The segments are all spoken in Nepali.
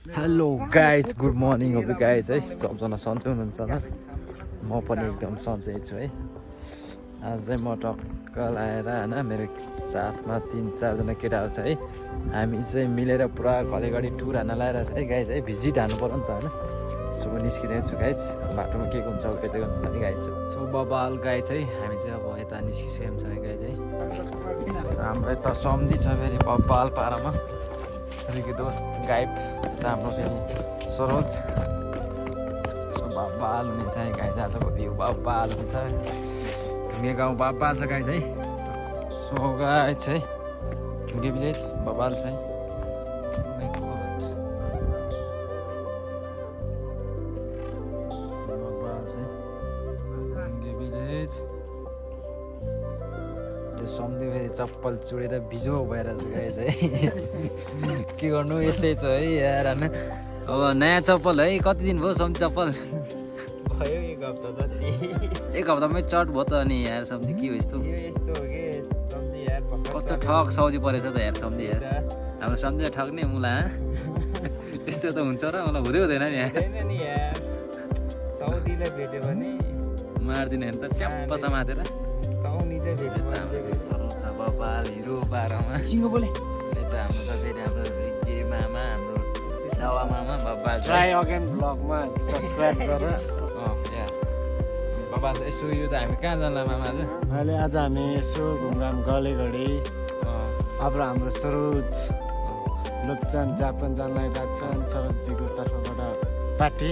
हेलो गाइज गुड मर्निङ हो गाइज है सबजना सन्चै हुनुहुन्छ होला म पनि एकदम सन्चै छु है आज चाहिँ म टक्क लाएर होइन मेरो साथमा 3-4जना केटाहरू छ है हामी चाहिँ मिलेर पुरा घलेघडी टुर हान्न लगाएर छ है गाइज है भिजिट हान्नु पऱ्यो नि त होइन सो निस्किँदैछु छु गाइज बाटोमा के हुन्छ यता गर्नु पनि गाइज सो बबाल गाइज है हामी चाहिँ अब यता निस्किसकेको छ है गाइज है हाम्रो यता सम्झी छ फेरि बबाल पारामा रिकी दोस्त गाइड हाम्रो फेरि सरोज सो बबाल हुनेछ है गाइज आजको भ्यू बबाल हुन्छ मेरो गाउँ बबाल छ गाइज है सो गाइज है ढुङ्गे भिलेज बबाल छ है बबाल छ ढुङ्गे भिलेज त्यो सम्झियो फेरि चप्पल चुडेर बिजो भएर छ गाइज है के गर्नु यस्तै छ है यार होइन अब नयाँ चप्पल है कति दिन भयो सम्झी चप्पल भयो एक हप्ता जति एक हप्तामै चट भयो त अनि यार सम्झी के हो यस्तो यस्तो हो कि सम्झी यार कस्तो ठग सौजी परेछ त यार सम्झी यार हाम्रो सम्झी ठग्ने मुला यस्तो त हुन्छ र मलाई हुँदै हुँदैन नि यहाँ नि यार साउदीले भेट्यो भने मार्दिने त च्याप्प समातेर साउनी चाहिँ भेट्यो भने सरल छ बबाल हिरो बाह्रमा सिङ्गो बोले यता हाम्रो त फेरि हाम्रो रिके मामा हाम्रो दावा मामा बबाल छ ट्राई अगेन ब्लगमा सब्सक्राइब गर बबाल यसो यो त हामी कहाँ जान्ला मामा आज अहिले आज हामी यसो घुमघाम गलेघडी अब हाम्रो सरोज लोकचान जापान जान लागिरहेको छ अनि सरोजजीको तर्फबाट पार्टी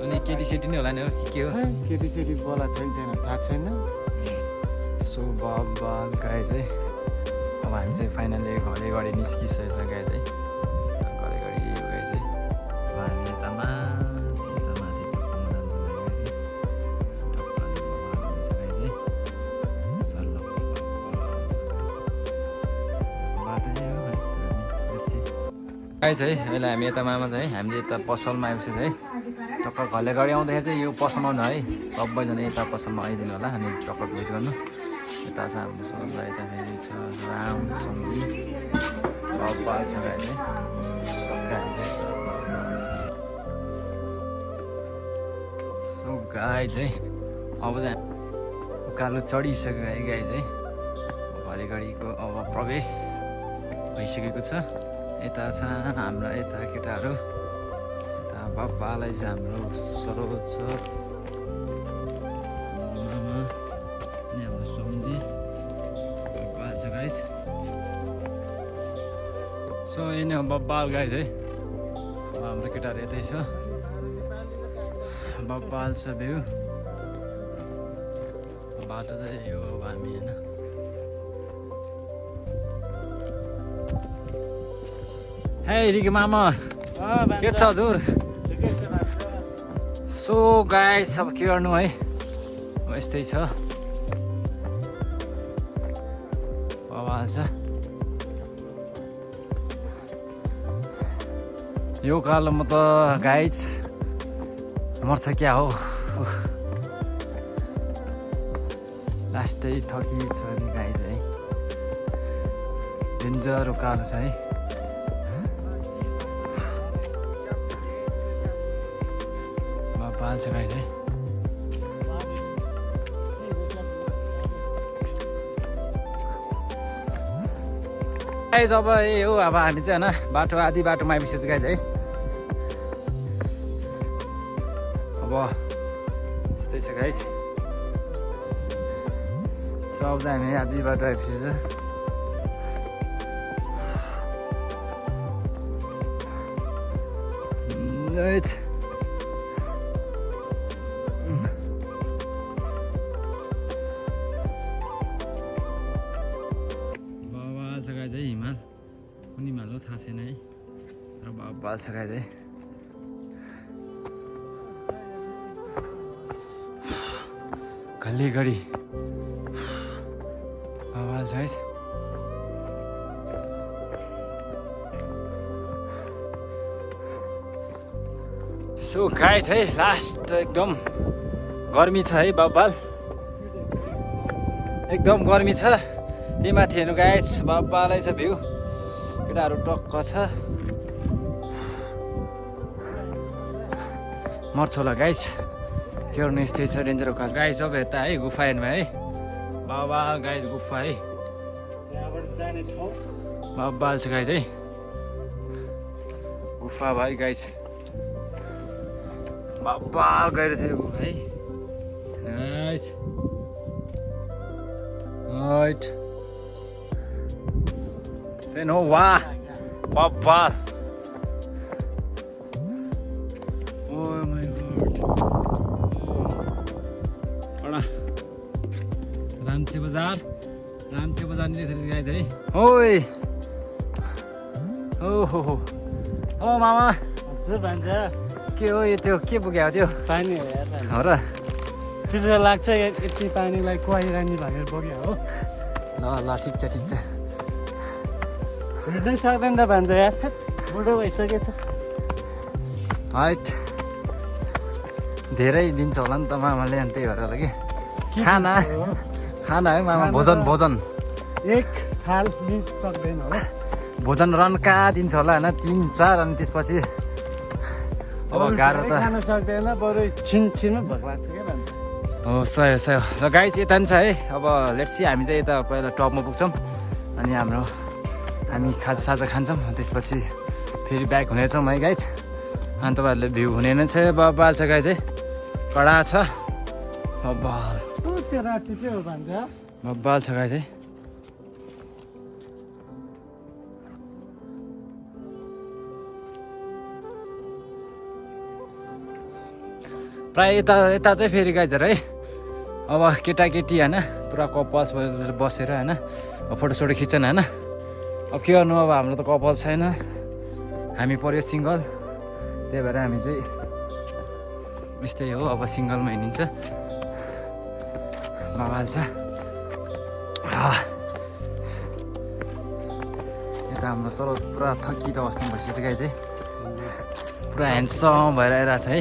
अनि केटीसेटी नै होला नि हो के हो केटीसेटी बोला छैन थाहा छैन सो बबाल गाइज है अब हामी चाहिँ फाइनली घडी निस्किसकेको छ गाइज है घडी यो गाइज है अब हामी यता माथि गाइज है अहिले हामी यता मामा चाहिँ हामीले यता पसलमा आएपछि है टक्क घलेघडी आउँदाखेरि चाहिँ यो पसलमा आउनु है सबैजना यता पसलमा आइदिनु होला अनि टक्क भेट गर्नु यता छ हाम्रो सल्लाह यता फेरि छ राम सम्झी बबाल छ गाइज है सो गाइज है अब चाहिँ उकालो चढिसक्यो है गाइज है घलेघडीको अब प्रवेश भइसकेको छ यता छ हाम्रो यता केटाहरू यता बबालाई चाहिँ हाम्रो सरोज छ मामा अनि हाम्रो सम्झी बबाल छ गाइज सो यही नै हो बबाल गाइज है अब हाम्रो केटाहरू यतै छ बबाल छ भ्यू बाटो चाहिँ यो हामी होइन हे रिके मामा के छ हजुर सो गाइस अब के गर्नु है अब यस्तै छ बबाल छ यो कालोमा त गाइस मर्छ क्या हो लास्टै थकी छ नि गाइस है डेन्जर उकालो छ है बबाल छ गाइस है गाइस अब यही हो अब हामी चाहिँ होइन बाटो आधी बाटोमा आइसकेको गाइस है अब यस्तै छ गाइस सब चाहिँ हामी आधी बाटो आइसकेको छ हिमाल कुन हिमाल हो थाहा छैन है र बबाल छ गाइज है घलेघडी बबाल छ गाइज सो गाइज है लास्ट एकदम गर्मी छ है बबाल एकदम गर्मी छ त्यही माथि हेर्नु गाइस बबालै छ भ्यू केटाहरू टक्क छ मर्छ होला गाइस के गर्नु यस्तै छ डेन्जर उकालो गाइस अब यता है गुफा हेर्नुमा है बाबा गाइस गुफा है त्यहाँबाट जाने ठाउँ बाबा छ गाइस है गुफा भाइ गाइस बाबा गएर छ यो गुफा है गाइस राइट त्यही हो वा बाबा रामचे बजार निस्केर गाइस है ओइ ओहो ओ मामा हजुर भान्जा के हो यो त्यो के पुग्यो त्यो पानी हो यार हो र तिम्रो लाग्छ यति पानीलाई कुहाइरानी भनेर बग्यो हो ल ल ठिक छ हिँड्नै सक्दैन त भान्जा यार बुढो भइसकेछ हाइट धेरै दिन्छ होला नि त मामाले अनि त्यही भएर होला कि खाना है मामा भोजन एक थाल नि सक्दैन होला भोजन रन्का दिन्छ होला होइन 3-4 अनि त्यसपछि अब गाह्रो त खान सक्दैन बरु छिनमा भोक लाग्छ क्या भान्जा हो सही र गाइस यता नि छ है अब लेट्स सी हामी चाहिँ यता पहिला टपमा पुग्छौँ अनि हामी खाजा खान्छौँ त्यसपछि फेरि ब्याक हुनेछौँ है गाइस अनि तपाईँहरूले भ्यू हुने नै छ बबाल छ गाइस है कडा छ बबाल त्यो राति चाहिँ हो भान्जा बबाल छ गाइस है प्राय यता चाहिँ फेरि गाइजहरू है अब केटाकेटी होइन पुरा कपल्स बसेर होइन फोटोसोटो खिच्छन् होइन अब के गर्नु अब हाम्रो त कपल छैन हामी पऱ्यो सिङ्गल त्यही भएर हामी चाहिँ यस्तै हो अब सिङ्गलमा हिँडिन्छ बबाल छ यता हाम्रो सरोज पुरा थकित अवस्थामा भइसकेको गाई चाहिँ पुरा ह्यान्डसम भएर आइरहेको छ है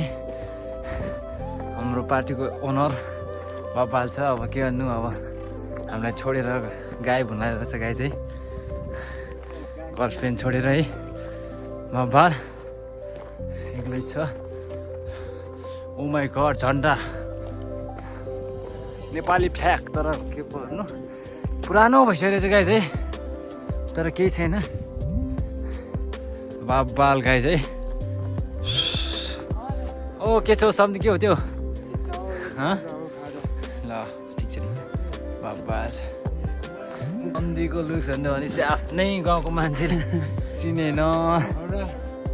हाम्रो पार्टीको ओनर बबाल छ अब के गर्नु अब हामीलाई छोडेर गाई भुनाएर छ गाई चाहिँ गर्लफ्रेन्ड छोडेर है बबाल एक्लै छ ओ माई गड झन्डा नेपाली फ्ल्याग तर के भन्नु पुरानो भइसकेको छ गाई चाहिँ तर केही छैन बबाल गाई चाहिँ ओ के छ सम्झि के हो त्यो ल ठिक छ बाबा मन्दीको लुक्स भन्नु भनेपछि आफ्नै गाउँको मान्छेले चिनेन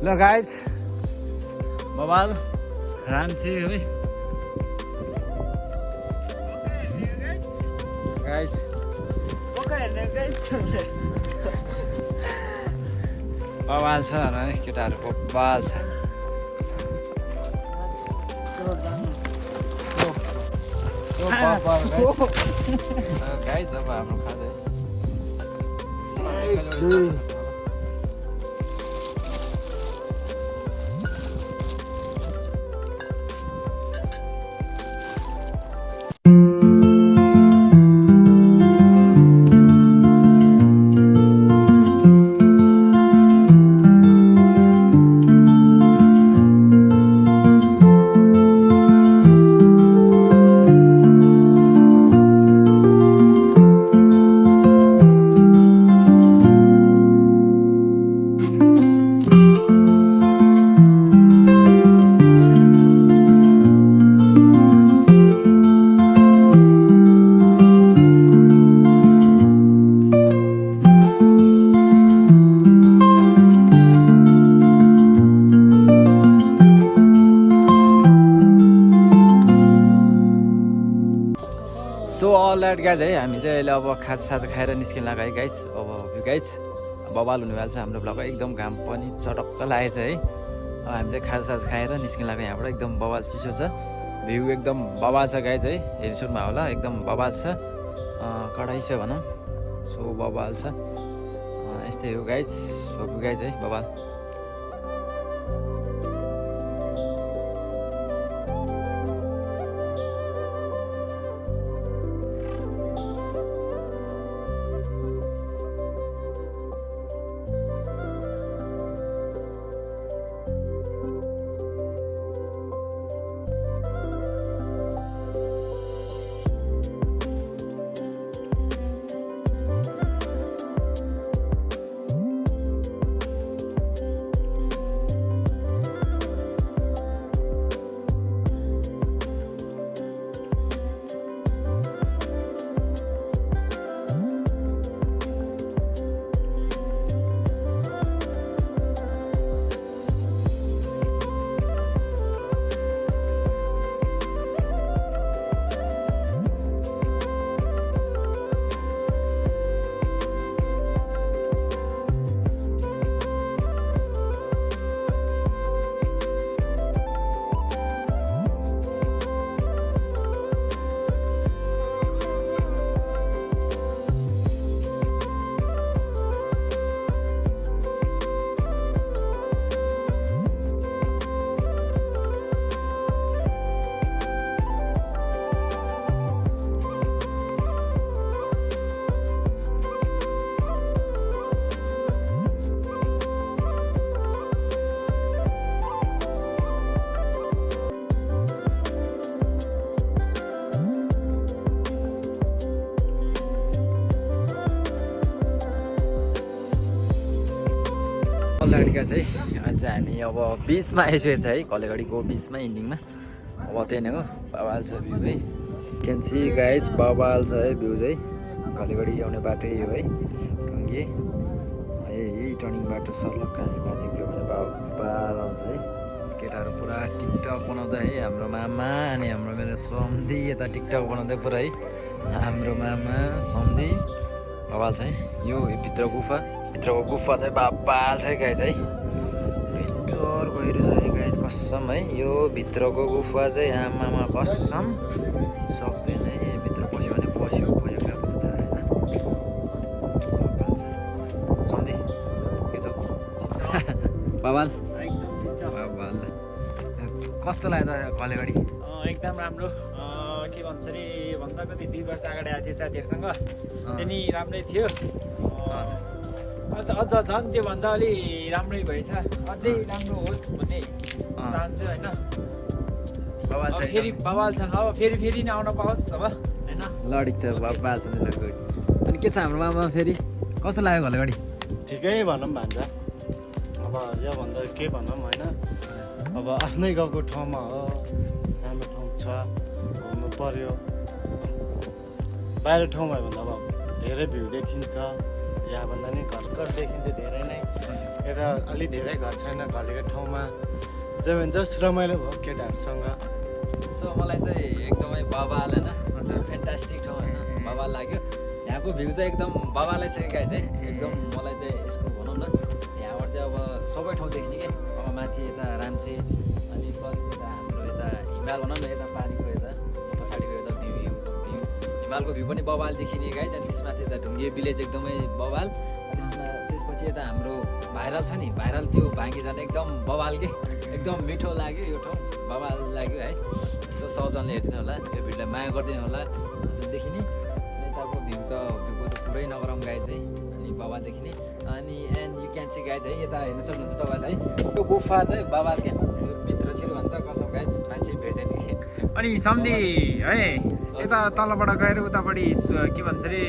ल गाइज बबाल राम्चे है गाइज बबाल छ है केटाहरू बबाल छ गाइस अब हाम्रो खाँदै सो अल एट गाइज है हामी चाहिँ अहिले अब खाजा खाएर निस्किन लाग्यो है गाइज अब गाइज बबाल हुनेवाला छ हाम्रो ब्लग एकदम घाम पनि चटक्क लागेको छ है अब हामी चाहिँ खाजा खाएर निस्किन लाग्यो यहाँबाट एकदम बबाल चिसो छ भ्यू एकदम बबाल छ गाइज है हेरिसुनमा होला एकदम बबाल छ कडाइ छ भनौँ सो बबाल छ यस्तै हो गाइज गाइज है बबाल लड्का चाहिँ अहिले चाहिँ हामी अब बिचमा आइसकेको छ है कलेगढीको बिचमा इन्डिङमा अब त्यही नै हो बाबाल छ भ्यू है क्यान सी गाइस बाबाल छ है भ्यू चाहिँ कलेगढी आउने बाटो यही हो है टुङ्गे यही टर्निङ बाटो सर्लक्क हामी माथि गयो भने बाबाल आउँछ है केटाहरू पुरा टिकटक बनाउँदा है हाम्रो मामा अनि हाम्रो मेरो सम्धी यता टिकटक बनाउँदै पुरा है हाम्रो मामा सम्धी बाबाल छ है यो भित्रको गुफा चाहिँ बाबाल छ गाइस है डेन्जर गहिरो छ है गाइस कसम है यो भित्रको गुफा चाहिँ आमामा कसम सक्दैन है भित्र पस्यो भने पस्यो गएको छ त होइन सम्धी के छ बाबाल बाबाल कस्तो लाग्यो त कलेगढी एकदम राम्रो के भन्छ अरे भन्दा कति 2 वर्ष अगाडि आएको थियो साथीहरूसँग त्यही राम्रै थियो अझ झन् त्योभन्दा अलि राम्रै भएछ अझै राम्रो होस् भन्ने चाहन्छु होइन बाबाल छ फेरि बाबाल छ अब फेरि नै आउन पाओस् अब होइन लडिक छ बाबाल छ अनि के छ हाम्रो मामा फेरि कस्तो लाग्यो कलेगढी ठिकै भनौँ भन्छ अब योभन्दा के भनौँ होइन अब आफ्नै गाउँको ठाउँमा हो राम्रो ठाउँ छ घुम्नु पर्यो बाहिर ठाउँ भयो भन्दा अब धेरै भ्यू देखिन्छ यहाँभन्दा नि घर देखिन्छ धेरै नै यता अलि धेरै घर छैन घरको ठाउँमा जे भन्छ रमाइलो भयो केटाहरूसँग सो मलाई चाहिँ एकदमै बाबाल होइन फ्यान्टास्टिक ठाउँ होइन बाबाल लाग्यो यहाँको भ्यू चाहिँ एकदम बाबालै छ गाइस है एकदम मलाई चाहिँ यसको भनौँ न यहाँबाट चाहिँ अब सबै ठाउँ देख्ने क्या अब माथि यता राम्चे अनि प्लस यता हाम्रो यता हिमाल भनौँ न यता पानीको यता पछाडिको यता भ्यू हिमालको भ्यू पनि बबाल देखिने गाइस अनि त्यसमाथि यता ढुङ्गे भिलेज एकदमै बबाल त्यसपछि यता हाम्रो भाइरल छ नि भाइरल त्यो भाङ्गे जान एकदम बबाल के एकदम मिठो लाग्यो यो ठाउँ बबाल लाग्यो है यसो सबजनाले हेरिदिनु होला यो भिडियोलाई माया गरिदिनु होला देखिने यताको भ्यूको त पुरै नगरौँ गाइस है अनि बाबा देखिने अनि and you can see guys है यता हेर्नु सक्नुहुन्छ तपाईँलाई यो गुफा चाहिँ बबाल क्या भित्र छिरो भन्दा कसम गाइस मान्छे भेट्दैन कि अनि सम्धि है यता तलबाट गएर उतापट्टि के भन्छ अरे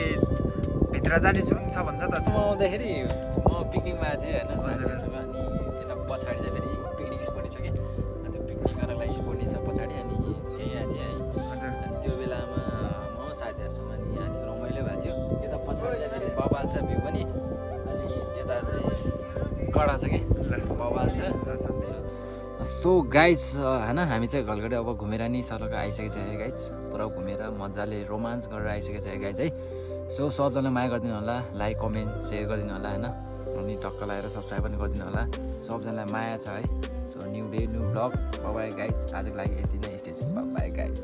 भित्र जाने सुरु छ भन्छ त म आउँदाखेरि म पिकनिकमा आएको थिएँ होइन साथीहरूसँग अनि यता पछाडि चाहिँ फेरि पिकनिक स्पोट छ कि अनि त्यो पिकनिक गर्नलाई स्पोट छ पछाडि अनि त्यहीँ आएको थिएँ है अनि त्यो बेलामा म साथीहरूसँग अनि यहाँ थियो रमाइलो भएको थियो यता पछाडि चाहिँ फेरि बबाल छ भ्यू पनि अनि त्यता चाहिँ कडा छ कि बबाल छ सो गाइज होइन हामी चाहिँ घलगढी अब घुमेर नि सरक आइसकेको छ है गाइज पुरा घुमेर मजाले रोमान्स गरेर आइसकेको छ है गाइज है सो सबजनाले माया गरिदिनु होला लाइक कमेन्ट सेयर गरिदिनु होला होइन अनि टक्क लगाएर सब्सक्राइब पनि गरिदिनु होला सबजनालाई माया छ है so new day new blog by guys आजको लागि यति नै स्टेज बाई गाइज